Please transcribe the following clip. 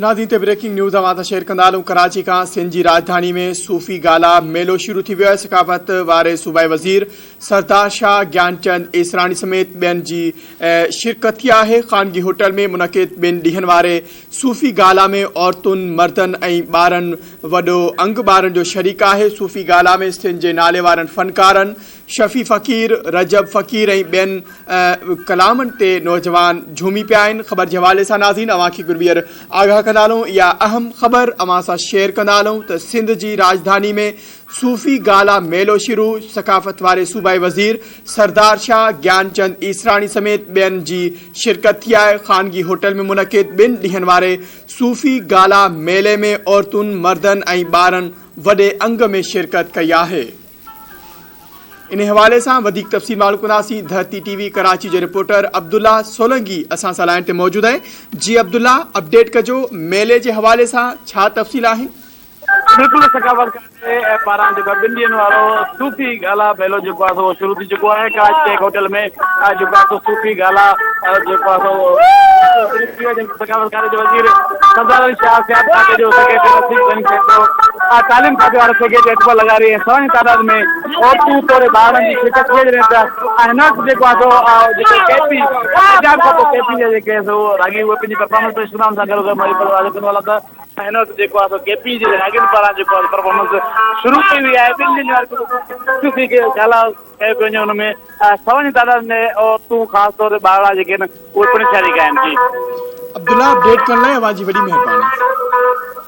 ناظرين تي breaking news اوهان سان شيئر ڪندا هلون ڪراچي کان سنڌ جي راڄڌاني ۾ صوفي گالا ميلو شروع ٿي ويو آهي ثقافت واري صوبائي وزير سردار شاهه گيانچند ايسراڻي سميت ٻين جي شرڪت ٿي آهي خانگي هوٽل ۾ منعقد ٻن ڏينهن واري صوفي گالا ۾ عورتن مردن ۽ ٻارن وڏو انگ ٻارن جو شريڪ آهي صوفي گالا ۾ سنڌ جي نالي وارن فنڪارن شفيع فقير، رجب فقير ۽ ٻين ڪلامن تي نوجوان جهومي پيا آهن. خبر جي حوالي سان ناظرين اوهان کي هڪ ٻيهر آگاهه ڪندا هلون اها اهم خبر اوهان سان شيئر ڪندا هلون ته سنڌ جي راڄڌاني ۾ صوفي گالا ميلو شروع، ثقافت واري صوبائي وزير سردار شاهه، گيانچند ايسراڻي سميت ٻين جي شرڪت ٿي آهي. خانگي هوٽل ۾ منعقد ٻن ڏينهن واري صوفي گالا ميلي ۾ عورتن، مردن ۽ ٻارن وڏي انگ ۾ شرڪت ڪئي آهي. انهي حوالي سان وڌيڪ تفصيل معلوم ڪنداسين ڌرتي ٽي وي ڪراچي جو رپورٽر عبدالله سولنگي اسان سان لائين تي موجود آهي جي عبدالله اپڊيٽ ڪجو ميلي جي حوالي سان ڇا تفصيل آهن. بلڪل ثقافت کاتي پاران جيڪو ٻن ڏينهن وارو صوفي گالا ميلو جيڪو آهي سو اهو شروع ٿي چڪو آهي ڪراچي جي هڪ هوٽل ۾ جيڪو آهي سو صوفي گالا جيڪو آهي سو شروع ٿي ويو جنهن ۾ ثقافت کاتي جو وزير سردار علي شاهه صحت کاتي جو سيڪريٽري نصير غني کيتو تعليم کاتي وارو سيڪريٽري اقبال لغاري ۽ سوين تعداد ۾ عورتون توڙي ٻارڙن جي شرڪت ٿي جڏهن ته هن وقت جيڪو آهي سو جيڪي ڪي پي پنجاب کان پوء ڪي پي جا جيڪي سو راڳي اهي پنهنجي پرفارمنس پيش ڪندا ان سان گڏو گڏ مان اهو واضح ڪندو هلان ته هن وقت جيڪو آهي سو ڪي پي جي راڳين پاران جيڪو آهي پرفارمنس شروع ڪئي وئي آهي ٻن ڏينهن واري صوفي گالا ڪيو پيو وڃي ان ۾ سون جي تعداد ۾ عورتون خاص طور تي ٻارڙا جيڪي آهن اهي پڻ شريڪ آهن جي. عبدالله اپڊيٽ ڪرڻ لاء اوهان جي وڏي مهرباني.